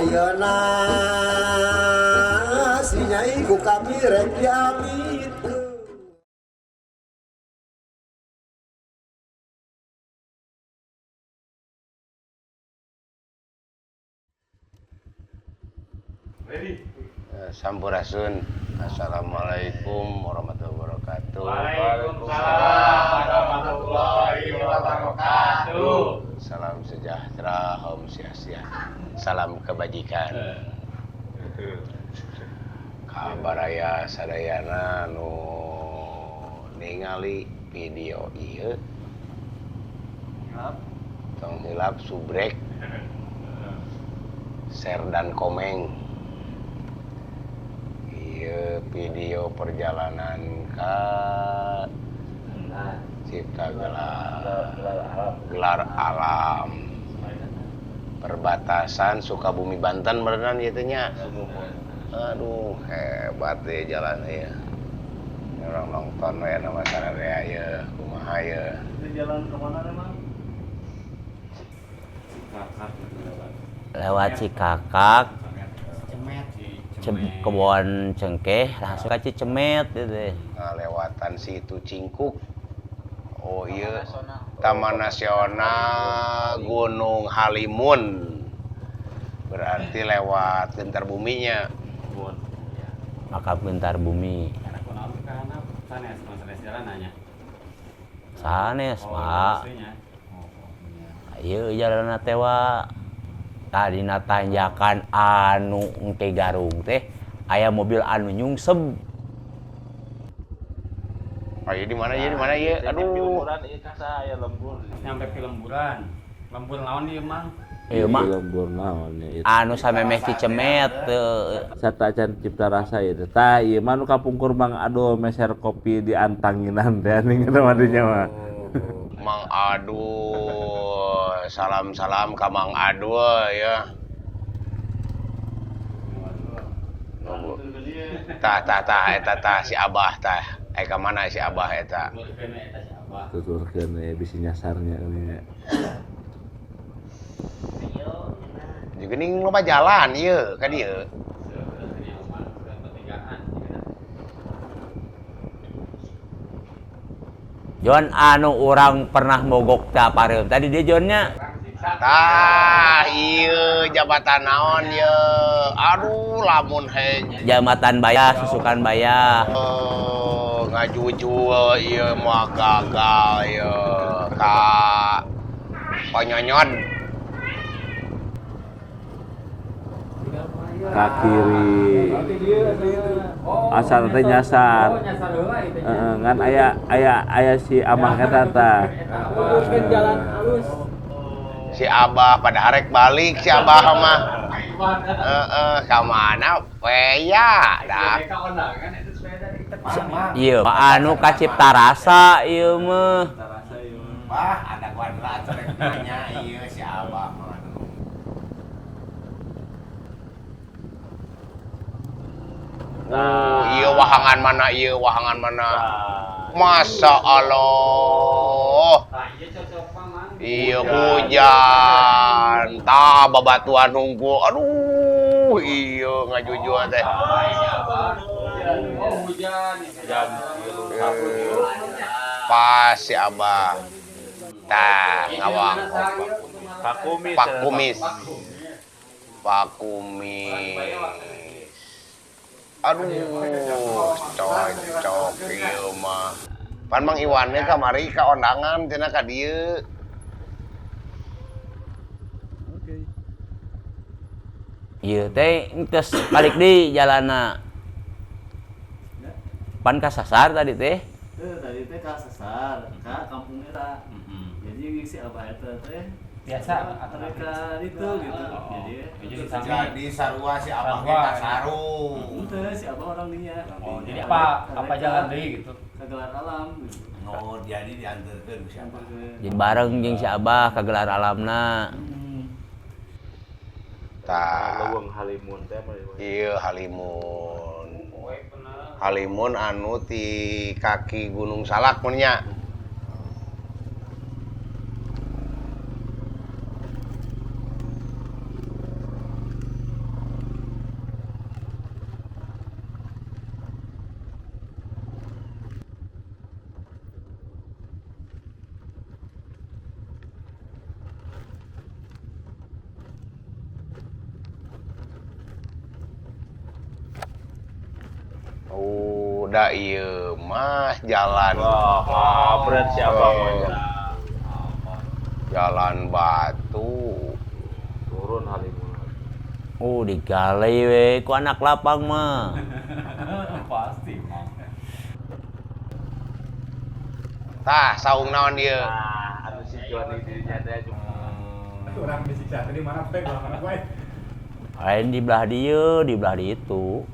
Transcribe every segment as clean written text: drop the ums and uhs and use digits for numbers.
Ayeuna si Nyai ku kami rek diawitkeun. Sampurasun. Assalamualaikum warahmatullahi wabarakatuh. Waalaikumsalam warahmatullahi wabarakatuh. Salam sejahtera, om sia-sia. Salam kebajikan. Kabaraya sadayana nu ningali video ieu. Tong hilap subrek, share dan komen. Ieu video perjalanan ke Cipta Gelar Alam perbatasan Sukabumi Banten beneran ieu nya. Aduh, hebat deh jalannya ya. Orang nonton we nama sararea ya, kumaha ya. Itu jalan kemana emang? Lewat Cikakak, Kebon Cengkeh, langsung ke Cicemet gitu. Nah, lewatan situ Cingkuk. Oh iya, Taman Nasional Gunung Halimun. Berarti lewat gentar buminya. Maka gentar bumi. Sanes, Pak. Ieu jalanna teh wa. Tadina tanjakan anu engke garung teh aya mobil anu nyungsep. Ayo di mana ieu, di mana ieu? Aduh. Nyampe ke lemburan. Lembur naon ieu, Mang? Ieu mah lembur naon ya. Anu samemeh Cicemet teu. Sata acan Cipta Rasa ieu teh. Tah ieu mah nu kapungkur Mang Adul meser kopi di Antanginan teh ning mah dinya mah. Mang Adul, salam-salam ka Mang Adul ya. Nunggu. Tah tah tah eta tah si Abah tah. Ka mana si Abah eta? Tuturkeun we bisi nyasarnya nya. Geuning loba jalan ieu ka dieu. Jon anu urang pernah mogok teh pareum. Tadi dia Jonnya. Tah ieu jabatan naon ieu? Aduh lamun hej. Jabatan bayah, susukan bayah. Oh, ngajujul ieu mah gagal ieu ka Panyonyon. Ka kiri. Asal teh nyasar. Heeh, ngan aya aya aya si Amang eta tah. Jalan halus. Si Abah pada arek balik si Abah mah. Heeh, ka mana we ya dah. Ieu anu ka Cipta Rasa ieu mah. Wah, ada kuadrat rek nanya ieu si Abah mah. Oh, iya wahangan mana, iya wahangan mana. Masya Allah. Iya hujan. Tah babatuan hungkul. Aduh, iya ngajujuan teh. Oh, hujan. Pas si Abah. Tah, ngawang. Pak Kumis. Pak Kumis. Aduh, cocok ieu mah. Pan Mang Iwan nya kamari ka ondangan cenah ka dieu. Oke. Ieu teh geus balik deui jalanna. Pan kasasar tadi teh. Teu tadi teh kasasar ka kampung eta. Jadi si Abah eta teh biasa atau ka itu gitu. Jadi sarua si Abah ge kasaru. Henteu si Abah orang dinya. Oh, jadi apa jalan deui gitu. Ka Gelar Alam gitu. No, jadi diantarkeun ku si Abah. Jadi bareng jeung si Abah ka Gelar Alamna. Tah. Leuweung Halimun teh mah. Ieu Halimun. Halimun anu ti kaki Gunung Salak mun nya. Da ieu mah jalan. Wah, kampret siapa Oh. mah. Jalan batu. Turun halimun. Oh, digalai we ku anak lapang mah. Pasti, Mang. Tah, saung naon ieu? Nah, anu si Joni dirinya teh cuma Orang disiksa tadi mana pe mana we. Lain di belah dieu, di belah ditu.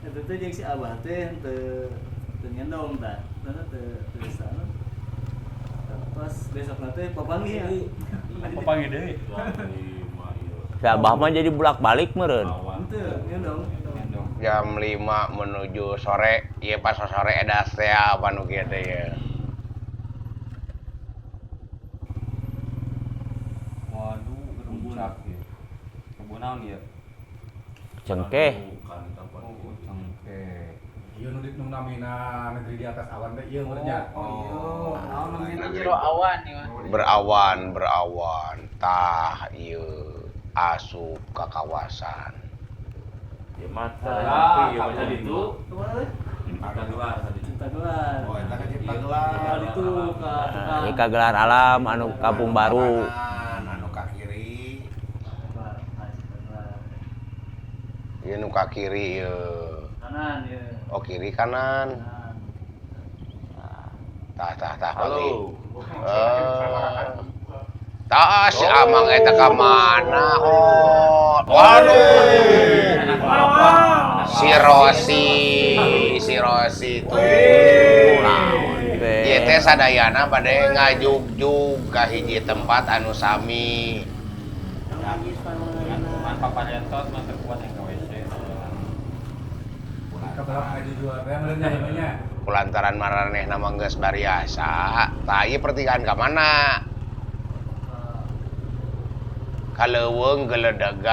Eta teh jeung si Abah teh teu teu ngendong tah. Teu teu teu sana. Pas besokna teh papanggih ya. Papanggih deui. Si Abah mah jadi bolak-balik meureun. Henteu ngendong. Jam 5 menuju sore, ieu pas sore edas teh apa nu kieu teh ieu. Waduh, puncak ieu. Kebun naon ieu? Cengkeh. Oh, cengkeh. Ieu nu nu namina negeri di atas awan teh ieu meureun nya. Oh, iya. Naon namina? Jero awan ieu mah. Berawan, berawan. Tah ieu asup ka kawasan. Ya mata. Ah, Iya, kampung jadi itu. Kemana teh? Cipta tadi. Cipta Gelar. Oh, eta ka Cipta Gelar. Ka ditu ka tukang. Ieu kagelar alam anu kampung baru. Kanan, anu ka kiri. Ka Cipta Gelar. Ieu nu ka kiri ieu. Kanan ya. Oh, kiri kanan. Kanan. Tah tah tah panggih. Halo. Tah si Amang eta ka mana? Oh, waduh. Si Rosi, si Rosi tuh. Naon teh. Ieu teh sadayana bade ngajugjug ka hiji tempat anu sami. Man paparentos mah terkuat yang ke WC. Kabalap ngaji jual teh meureun nya ieu nya. Kulantaran maranehna mah geus bariasa, tah ieu pertigaan ka mana? Ka leuweung geledegan.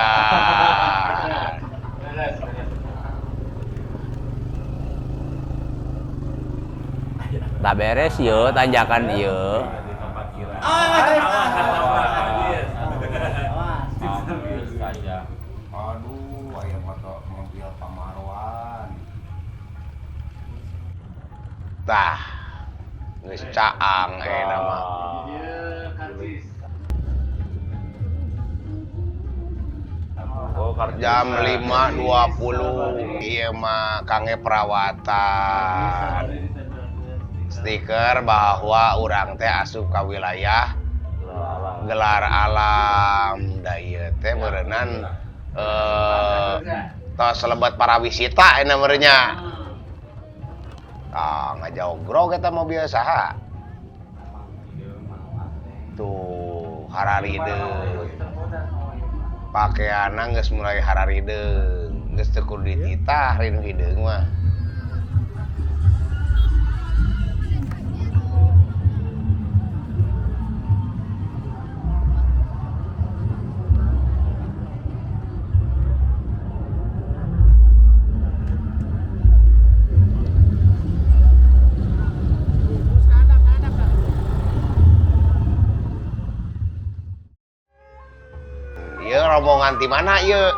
Tak beres ieu tanjakan ieu. Hampir saja. Aduh, aya motor mobil Pamarwan. Tah, geus caang ayeuna mah. Ieu karcis. Oh, karcis. Jam 5.20 ieu mah kangge perawatan. Stiker bahwa urang teh asup ka wilayah Gelar Alam. Da ieu teh meureunnan tos lebet parawisita ayeuna meureun nya. Tah ngajogrog eta mobil saha? Tuh hararideung. Pakeanna geus mulai hararideung, geus teu kudu dititah rinu hideung mah. Ieu rombongan ti mana ieu?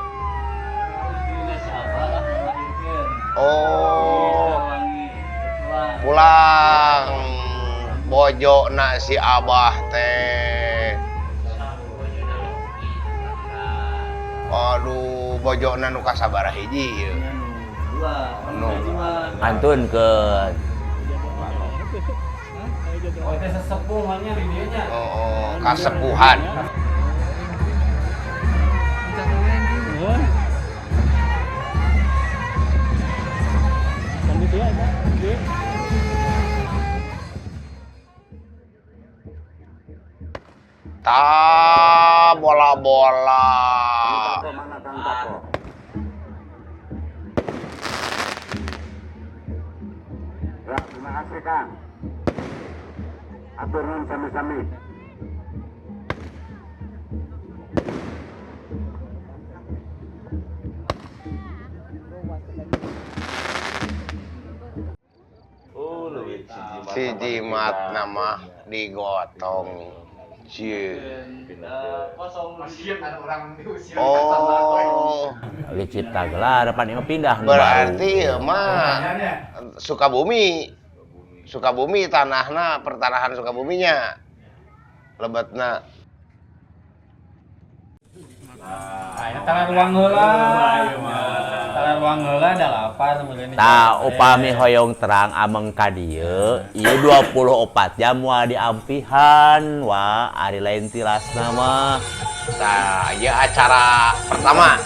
Oh, pulang bojona si Abah teh. Aduh, bojona nu kasabaraha hiji ieu. Nu. Antunkeun. Oh, teh sesepuh mah nya di dieu nya. Oh, kasepuhan. Ta bola-bola. Mana Kang Tako? Ya, terima kasih Kang. Atur nuhun sami-sami. Oh, leuwih si jimat. Si jimat nama digotong. Cie. Kosong. Oh. Di Cipta Gelar pan ieu pindah nu baru. Berarti ieu mah Sukabumi. Sukabumi tanahna, pertanahan Sukabuminya. Lebetna. Aya tara ruang heula. Tara ruang heula da lapar meureun. Tah upami hoyong terang ameng ka dieu, ieu 24 jam moal diampihan, wah ari lain tilasna mah. Tah, ieu acara pertama.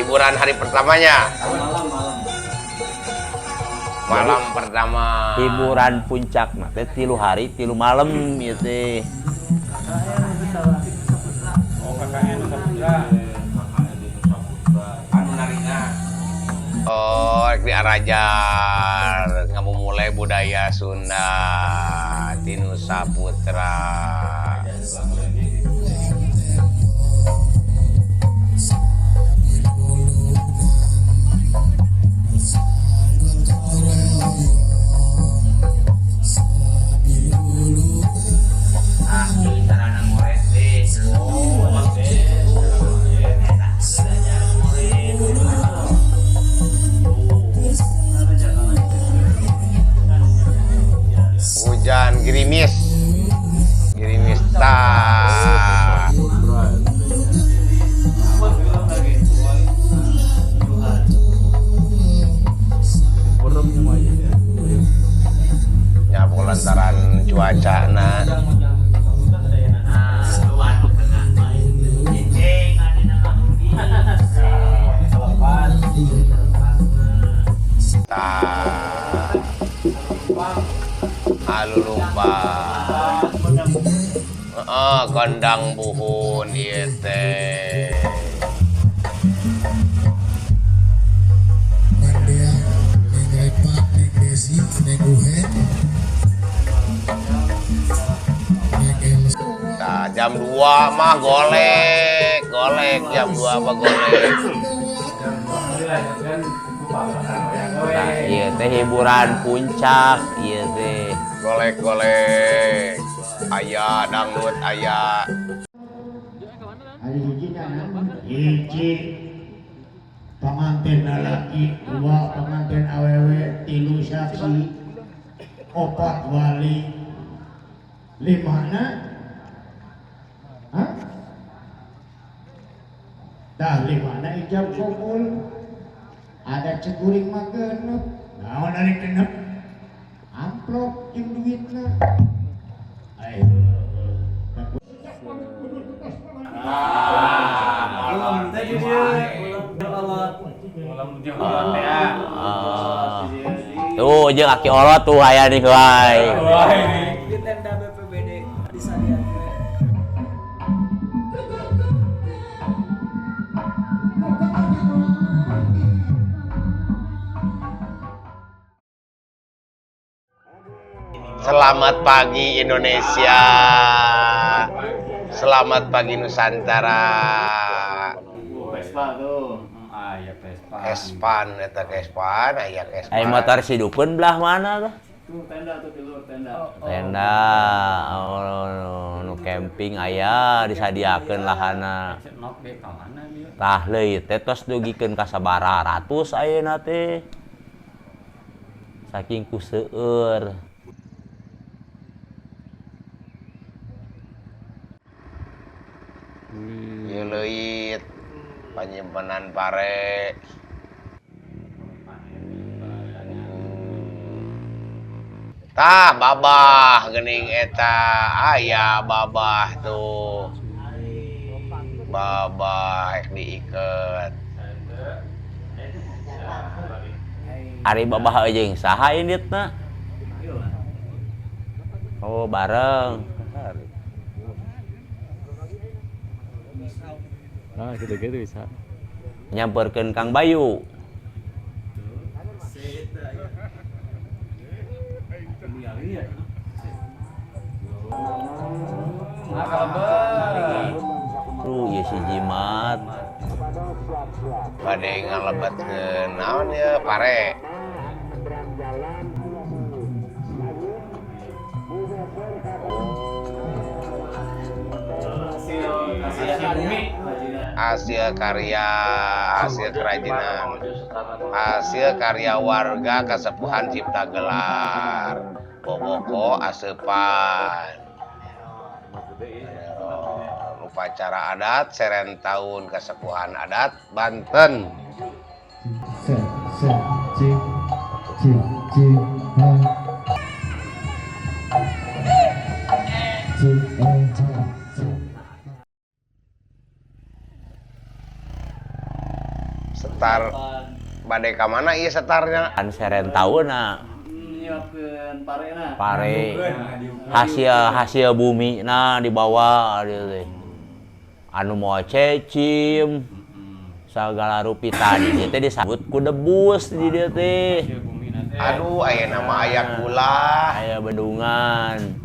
Hiburan hari pertamanya. Malam-malam. Malam pertama. Hiburan puncak mah teh 3 hari 3 malam ieu teh. Oh, KKN Nusa Putra. Anu narina. Oh, rek diarajar ngamumule budaya Sunda ti Nusa Putra. Hujan gerimis. Gerimis tah. Nya lantaran cuacana. Tah. Alulupa. Heeh, kondang buhun ieu teh. Bandea, Neng Repa, Neng Desi, Neng Uhen, Neng Elsa. Nah, jam 2 mah golek, golek jam 2 mah golek. Nah, ieu teh hiburan puncak ieu teh. Golek golek. Aya dangdut aya. Hari hiji hiji pengantin lalaki, 2 pengantin awewe, 3 saksi, 4 wali, 5 na, hah? Dah 5 na ijab kabul, ada ceguring mah genep, naon ari genep, amplop jeung duitna. Ayo. Tuh jeung aki olot tuh aya nih wae. Di tenda BPBD di Sadian. Selamat pagi Indonesia. Selamat pagi Nusantara. Vespa tuh. Ah, ya Vespa. Kespan eta kespan aya kespan. Ai motor si dukun belah mana tuh? Tuh tenda tuh di luar tenda. Tenda, oh, nu camping aya disadiakeun lahana. Nok deh ka mana dia? Tah leuit teh tos dugikeun ka sabaraha ratus ayeuna teh. Saking ku seueur. Ieu leuit panyimpanan pare. Tah babah geuning eta aya babah tuh. Babah rek diiket. Ari babah jeung saha inditna? Oh, bareng. Nah, gitu-gitu bisa. Nyamperkeun Kang Bayu. Tuh, ieu si jimat. Bade ngalebetkeun naon ieu pare. Hasil karya, hasil kerajinan, hasil karya warga Kasepuhan Cipta Gelar. Boboko aseupan. Upacara adat seren tahun Kasepuhan adat Banten. C C C C C H C E H C. Setar bade ka mana ieu setarnya? Kan seren taunna Nyiapkeun parena. Pare hasil hasil bumi nah dibawa dieu teh. Anu moal cecim sagala rupi tadi dieu teh disebut ku debus di dieu teh. Aduh, aya nama aya gula. Aya bendungan.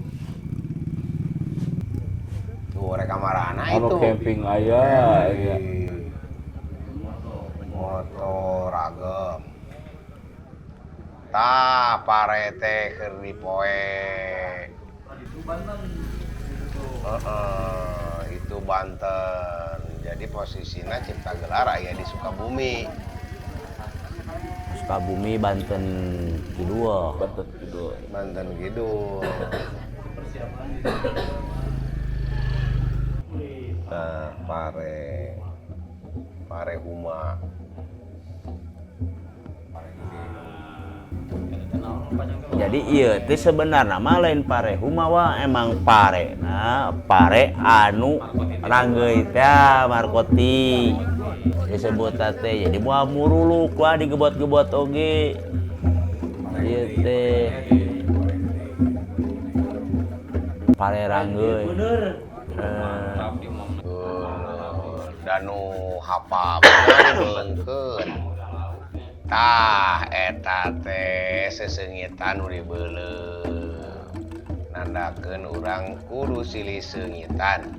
Tuh rek kamarana Anu itu. Camping aya iya. Motor ragam. Tah pare teh keur dipoe. Itu Banten. Heeh, itu Banten. Jadi posisinya Cipta Gelar aya di Sukabumi. Sukabumi Banten Kidul. Banten Kidul. Banten Kidul. Persiapan gitu. Nah, pare pare huma. Jadi ieu teh sebenarnya mah lain pare huma wa, emang pare. Nah, pare anu ranggeuy teh markoti disebut teh. Jadi moal muruluk wah digebot-gebot oge. Ieu teh pare ranggeuy. Bener. Eh, Danu hapa bener dibeulengkeun. Tah eta teh seseungitan nu dibeuleum. Nandakeun urang kudu silih seungitan.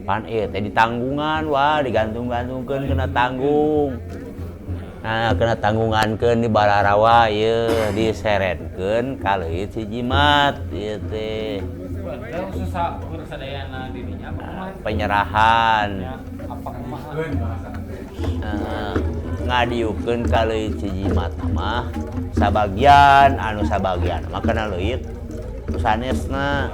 Pan ieu teh ditanggungan wah digantung-gantungkeun kena tanggung. Nah, kena tanggungankeun di bararawa ieu diseretkeun ka leuit si jimat ieu teh. Susah sadayana dirinya apa kumaha? Penyerahan. Apa kumaha? Nah, ngadiukeun ka leuit si jimat mah sabagian anu sabagian mah kana leuit sanesna.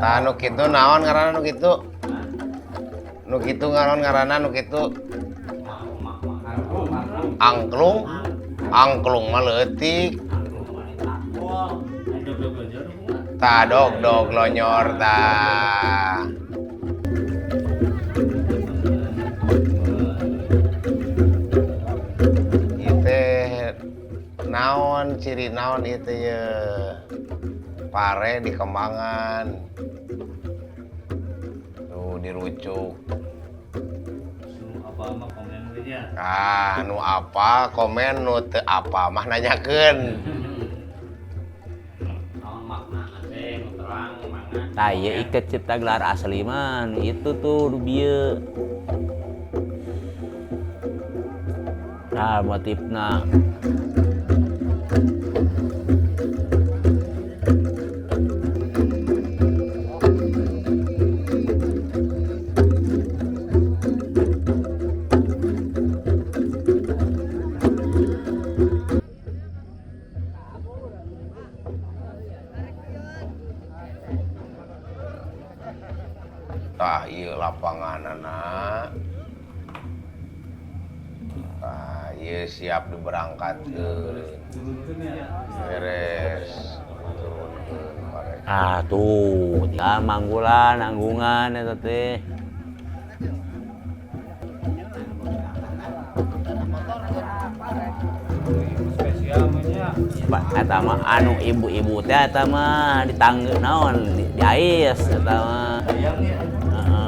Tah nu kitu naon ngaranna nu kitu? Nu kitu ngaran ngaranna nu kitu? Angklung. Angklung mah leutik. Tah dog-dog lonyor tah. Ieu teh naon ciri naon ieu teh ye? Pare dikembangan. Tuh dirucuk. Apa mah komen nya. Ah, nu apa komen nu teu apa mah nanyakeun. Naon makna teh nu terang mangga. Tah ieu iket Cipta Gelar asli mah nu itu tuh nu bieu. Nah, motifna. Tah ieu lapanganana. Tah ieu siap diberangkatkeun. Beres. Turunkeun pare. Ah tuh, tinggal manggulan, nanggungan eta teh. Spesial mah nya. Pak eta mah anu ibu-ibu teh eta mah ditangge naon di ais eta mah. Dayang ya. Heeh.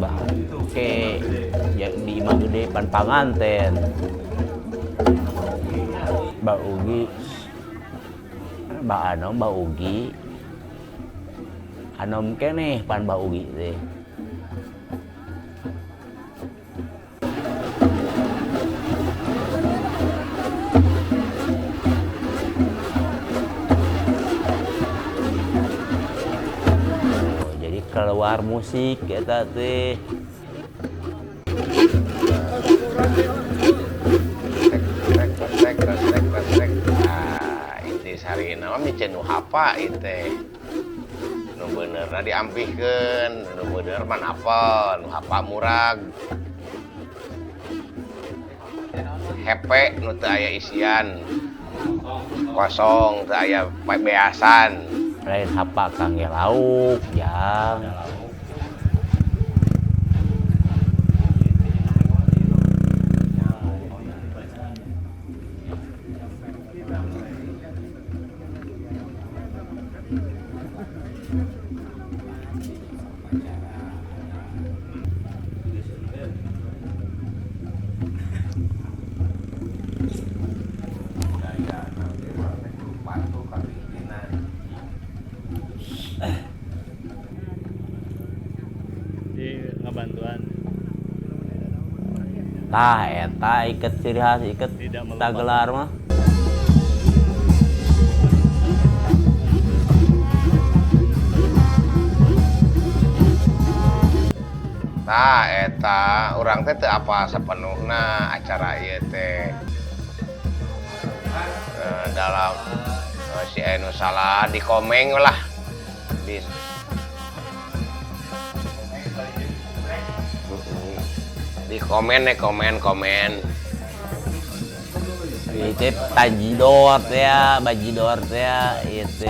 Bah, oke, ya di imah gede pan panganten. Mbak Ugi, Mbak Anom, Mbak Ugi, Anom keneh pan Mbak Ugi teh. Oh, jadi keluar musik eta teh. Rek rek rek rek rek. Ah, inti sarina mah miceun nu hapa ieu teh. Nu benerna diampihkeun, nu bener mah napel, nu hapa murag. Hepe nu teu aya isian. Kosong teu aya beasan. Lain hapa kangge lauk, jang. Di ngabantuan. Tah eta iket ciri khas iket Tidak melupakan. tagelar mah. Tah eta urang teh teu apa sapenuhna acara ieu teh. Dalam si anu salah di komeng lah. Di komen nih, komen komen. Itu tajidor teh ya, bajidor teh ya, itu.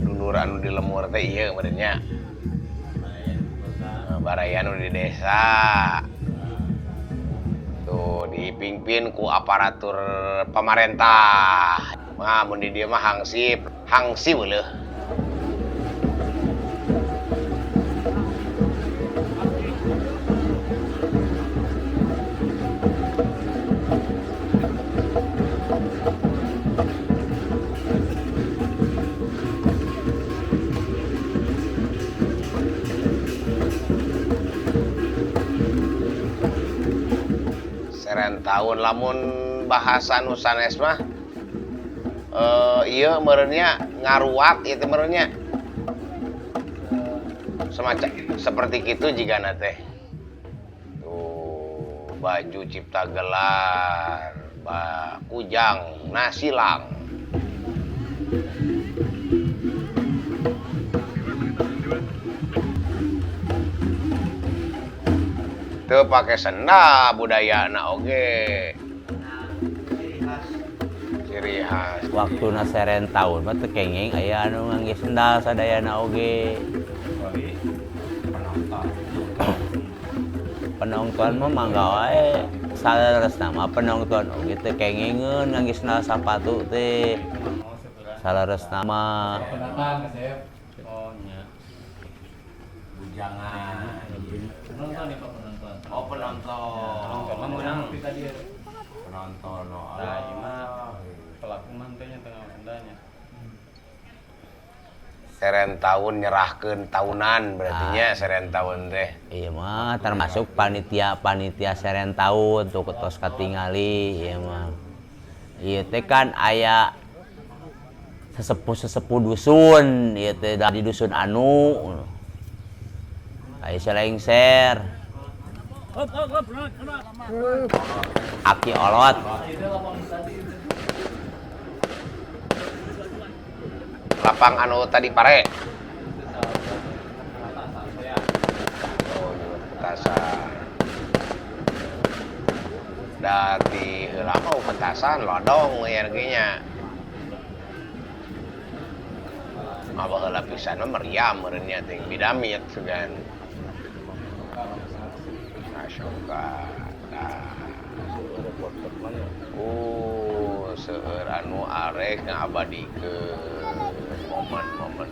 Dulur anu di lemur teh ieu meureun nya. Baraya anu di desa. Tuh dipimpin ku aparatur pemerintah. Mah mun di dieu mah hangsip, hangsi weuleuh. Seren tahun lamun bahasa nu sanes mah ieu meureun nya ngaruat ieu teh meureun nya. Semacam seperti kitu jigana teh. Tuh baju cipta gelar, kujang, nasilang. Teu pake senda budayana oge. Ciri khas. Waktuna seren taun mah teu kenging aya anu ngangge sendal sadayana oge. Kecuali penonton. Penonton mah mangga wae. Saleresna mah penonton oge teu kengingeun ngangge sendal sapatu teh. Saleresna mah. Pendatang kasep. Oh nya. Jangan. Penonton ya Pak, penonton. Oh, penonton. Penonton mah meunang. Tadi ya. Penonton. Oh. Nah, ieu mah pelaku mah teh nya tengah sendanya. Seren tahun nyerahkeun tahunan berarti nya seren tahun teh. Iya mah termasuk panitia-panitia seren tahun tuh tos katingali ieu mah. Ieu teh kan aya sesepuh-sesepuh dusun ieu teh di dusun anu. Aya selengser. Aki olot. Lapang anu tadi pare. Oh, petasan. Da ti heula mah petasan lodong ieu nya. Mah baheula pisan mah meriam meureun nya ting bidamit sugan. Asoka. Nah. Seueur anu arek ngabadikeun momen-momen.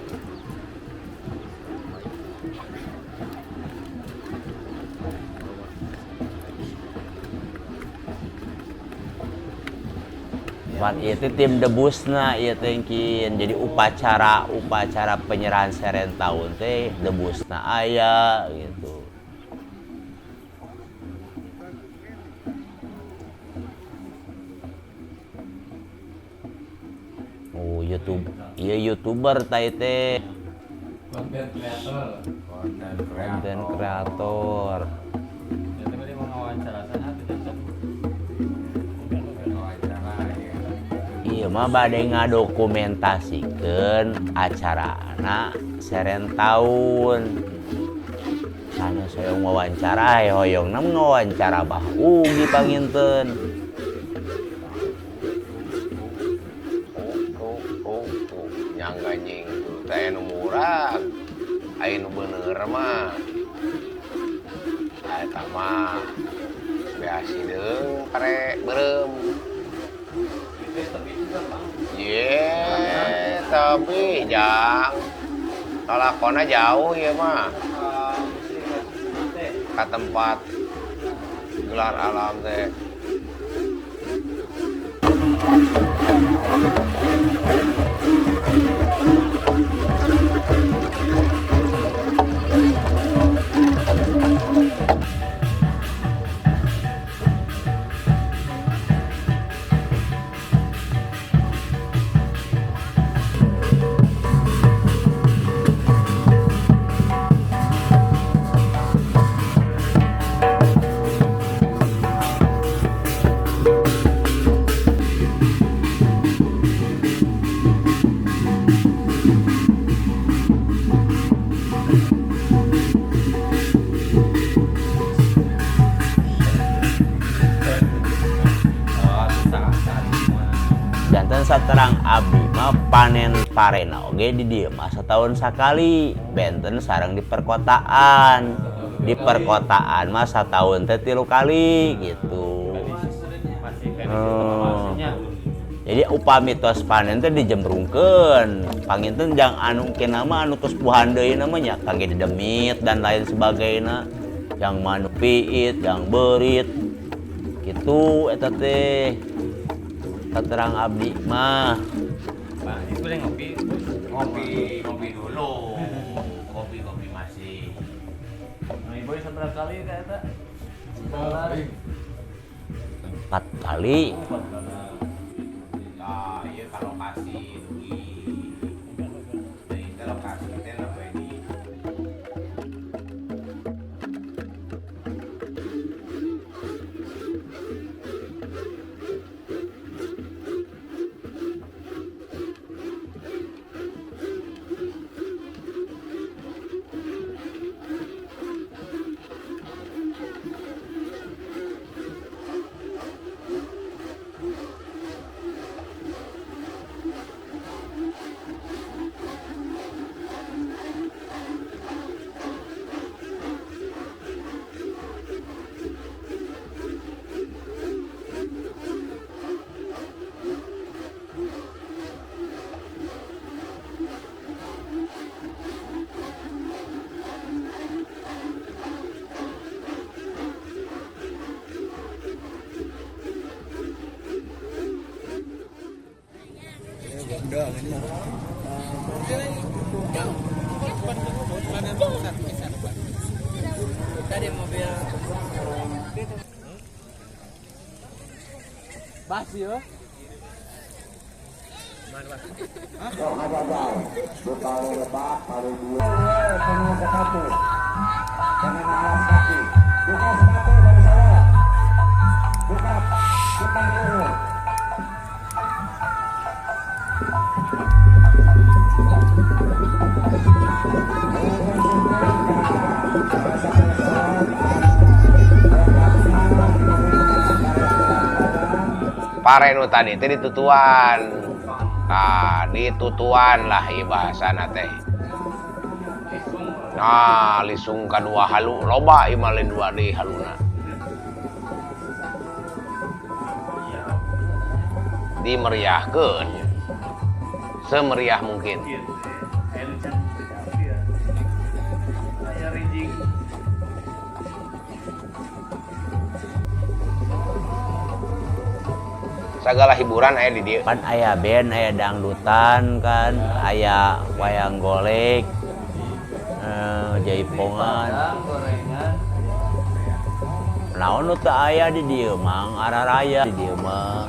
Pan ieu teh tim debusna ieu teh kin. Jadi upacara penyerahan seren tahun teh debusna aya gitu. Oh, YouTube. Iya YouTuber teh teh. Konten kreator. Konten kreator. Ya teh bade mau ngawancara saha teh janten. Iya mah bade ngadokumentasikeun acarana seren tahun. Sanes hoyong wawancara hoyongna ngawancara bah ugi panginten. Nyang teh nu murah, aya nu bener mah. Eta mah beas hideung pare beureum. Ye, tapi jang lalakona jauh ya mah. Ka tempat gelar alam teh. Janten saterang abdi mah panen parena oge di dieu mah satahun sakali, benten sareng di perkotaan. Di perkotaan mah satahun teh 3 kali gitu. Jadi upami tos panen teh dijembrungkeun. Panginten jang anu kena mah anu tos puhan deui namanya kangge didemit dan lain sebagainya. Jang manu piit, jang beurit. Gitu eta teh. Terang abdi mah. Bang, itu boleh ngopi. Ngopi dulu. Kopi masih. Nah, ibu seberapa kali ka eta? 4 kali. Nah, ieu ka lokasi dugi. Nah, itu lokasi teh namanya di Tadi mobil Bas ya. Pare nu tadi teh ditutuan. Nah, ditutuan lah ieu bahasana teh. Nah, lisung kadua halu loba ieu mah lain dua deui haluna. Dimeriahkeun. Semeriah mungkin. Segala hiburan aya di dieu. Pan aya band, aya dangdutan kan, aya wayang golek, jaipongan. Naon nu teu aya di dieu mang araraya di dieu mah.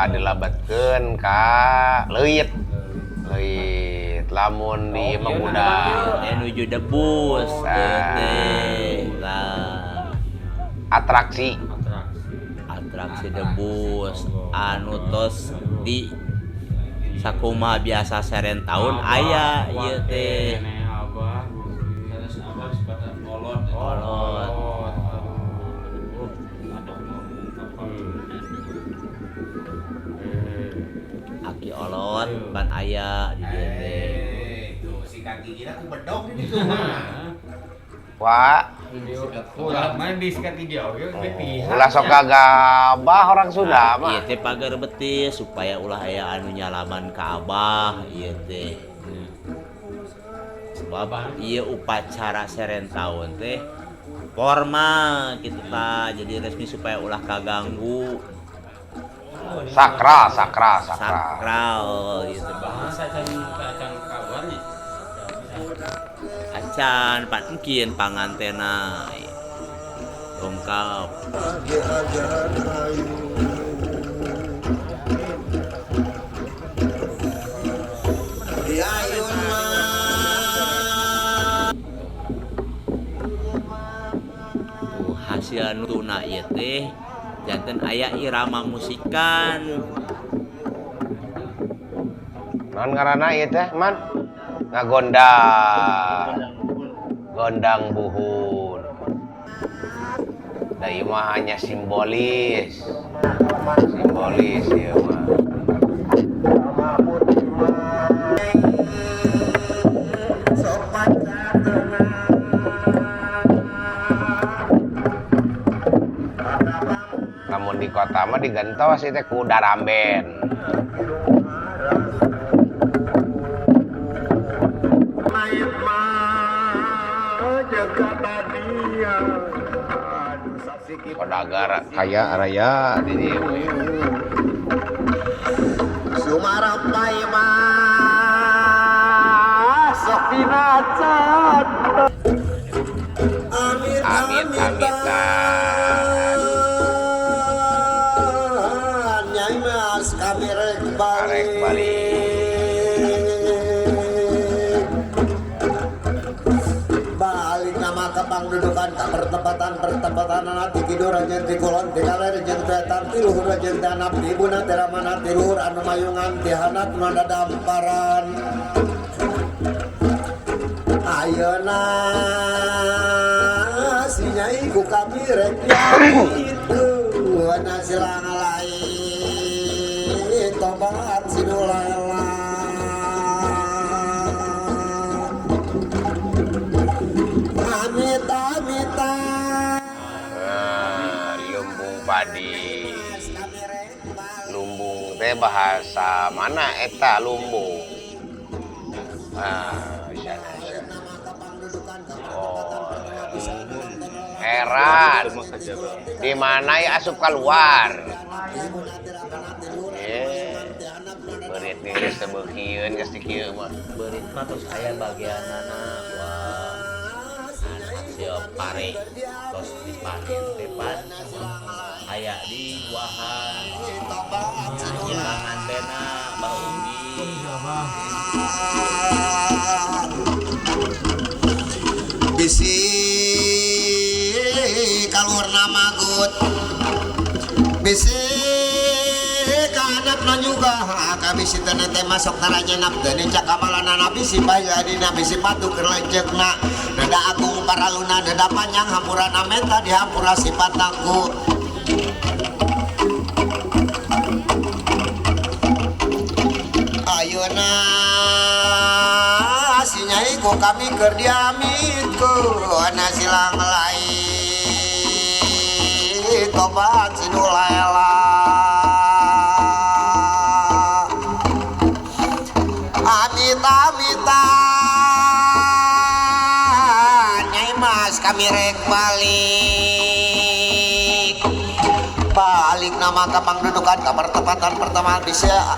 Dilabatkeun ka leuit. Leuit lamun di imah budak nuju debus teh. Nah. Atraksi. Atraksi debus anu tos di sakumaha biasa seren taun aya ieu teh. Kolot. Aki olot ban aya di dieu teh. Tuh sikat gigina ku bedog di ditu mah. Wah, ulah main di sikat gigi oge pihak. Ulah sok gagabah orang Sunda mah. Ieu teh pagar betis supaya ulah aya anu nyalaman ka abah ieu teh. Sebab ieu upacara seren taun teh formal kitu tah, jadi resmi supaya ulah kaganggu. Sakral, sakral, sakral. Sakral gitu. Bahasa acan kabarnya. Acan pan mungkin pangantena lengkap. Tuh hasil tuna ieu teh janten aya irama musikan. Naon ngaranna ieu teh, Man? Ngagondang. Gondang buhun. Da ieu mah hanya simbolis. Simbolis ieu mah. Lamun di kota mah digentos ieu teh ku daramben. Kodagar kaya raya di dieu. Sumarapai mah sok dinacan. Amit amitan. Nyai Mas kami rek Arek balik. balik. pangdudukan ka pertempatan pertempatanana ti kidul jeung ti kulon ti kaler jeung ti wetan ti luhur jeung ti handap ti ibuna ti ramana ti luhur anu mayungan ti handap nu dadamparan. Ayeuna si Nyai ku kami rek diamitkeun silang lain tobat si nu lela. Amit-amitan. Lumbung padi. Lumbung teh bahasa mana eta lumbung? Ah, oh, heran. Di mana ya asup keluar? Beurit geus teu beukieun geus kieu mah. Beurit mah tos aya bagianana wah. Hasil pare tos dipanen teh pan aya di buahan. Nyimbang antena Bah Umi. Bisi kaluarna magut bisi kahanapna juga kabisi teh teh masuk tarajenap deui cakamalana bisi payadina bisi patu keur lanceukna dada agung paraluna dada panjang hampurana menta dihampura sifat aku. Ayeuna si Nyai ku kami keur diamitkeun silang lain tobat si nu lela. Amit-amitan Nyai Mas kami rek balik. Balik nama ka pangdudukan ka pertempatan pertama bisa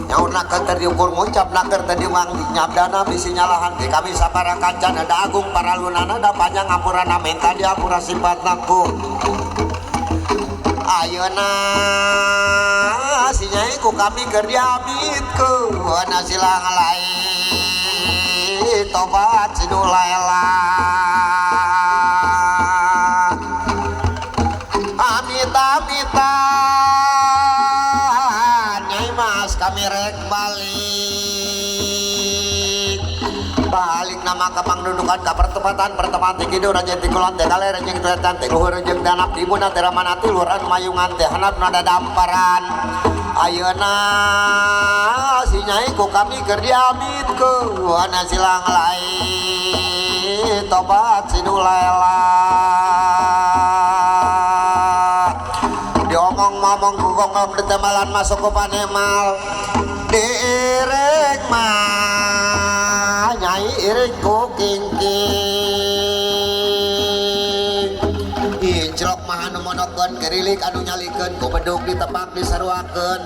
nyaur naker teu diukur ngucap naker teu diuang nyabdana bisi nyalahan di kami sapara kancan ada agung paralunana da panjang hampurana menta dihampura sifatna ku. Ayeuna si Nyai ku kami keur diamitkeun silang lain tobat si nu lela. Amit-amitan Nyai Mas kami rek balik. Balik nama ka pangdudukan ka pertempatan pertempatan ti kidul jeung ti kulon ti kaler jeung ti wetan ti luhur jeung ti handap ti ibuna ti ramana ti luhur anu mayungan ti handap nu dadamparan. Ayeuna si Nyai ku kami keur diamitkeun silang lain tobat si nu lela. Diomong-ngomong ku gonggong ditemalan masuk ku panemal diiring mah Nyai iring ku kingking. Injlok mah anu monokeun gerilik anu nyalikeun ku bedug ditepak disaruakeun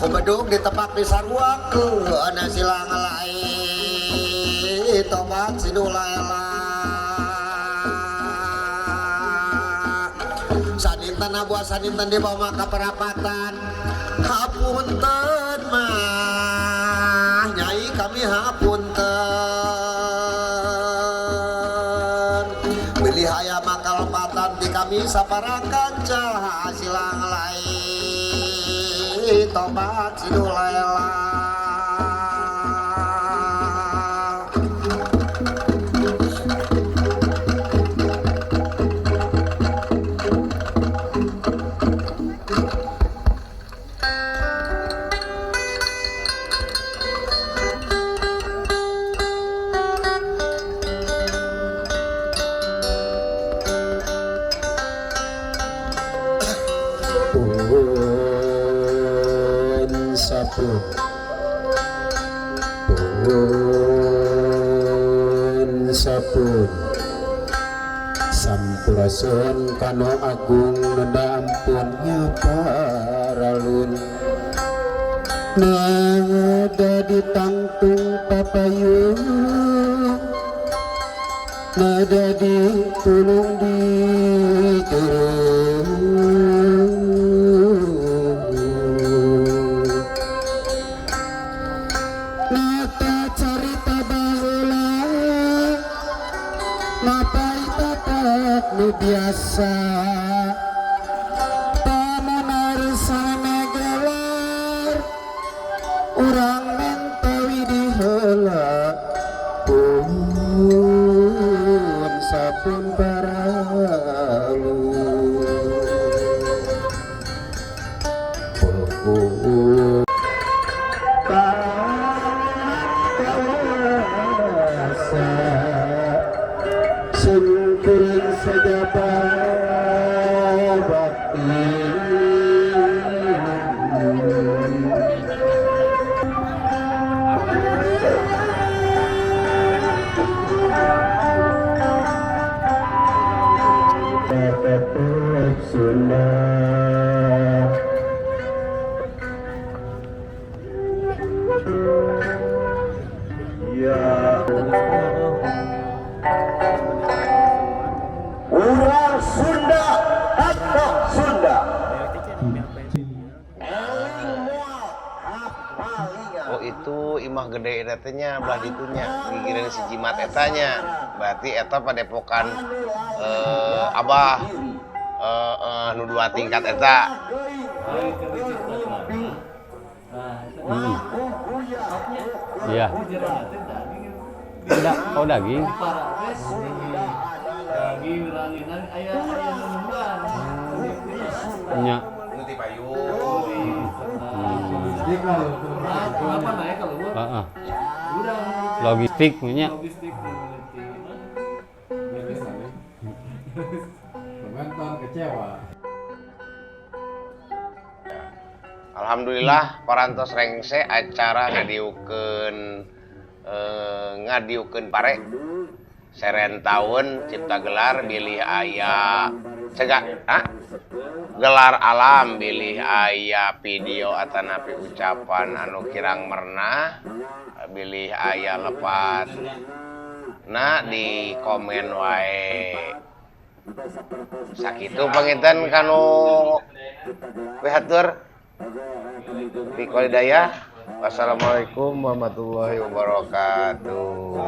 ku bedug ditepak disaruakeun silang lain tobat si nu lela. Saninten abuah saninten dibawa ka perapatan hapunten mah Nyai kami hapunten bilih aya makalepatan di kami sapara kanca silang lain tobat si nu lela. Sapun pun sapun sampurasun kano agung neda ampun nyaparalun nada ditangtung papayung nada ditulung diturun nata carita baheula napa Tetep Sunda. Ya. Urang Sunda tetep Sunda. Oh itu imah gede eta teh nya belah ditunya gigireun si jimat eta nya. Berarti eta padepokan abah nu dua tingkat eta. Hmm. Iya. Udah, oh daging. Daging ranginan aya aya nu nungguan. Nya. Nu ti payung. Apa naik kalau gua? Heeh. Udah. Logistik nya. Logistik peneliti. Penonton kecewa. Alhamdulillah parantos rengse acara ngadiukeun ngadiukeun pare seren taun cipta gelar bilih aya cegah ah? Gelar alam bilih aya video atanapi ucapan anu kirang mernah bilih aya lepat nah di komen wae sakitu panginten kanu pihatur Hidayah. Wassalamualaikum warahmatullahi wabarakatuh.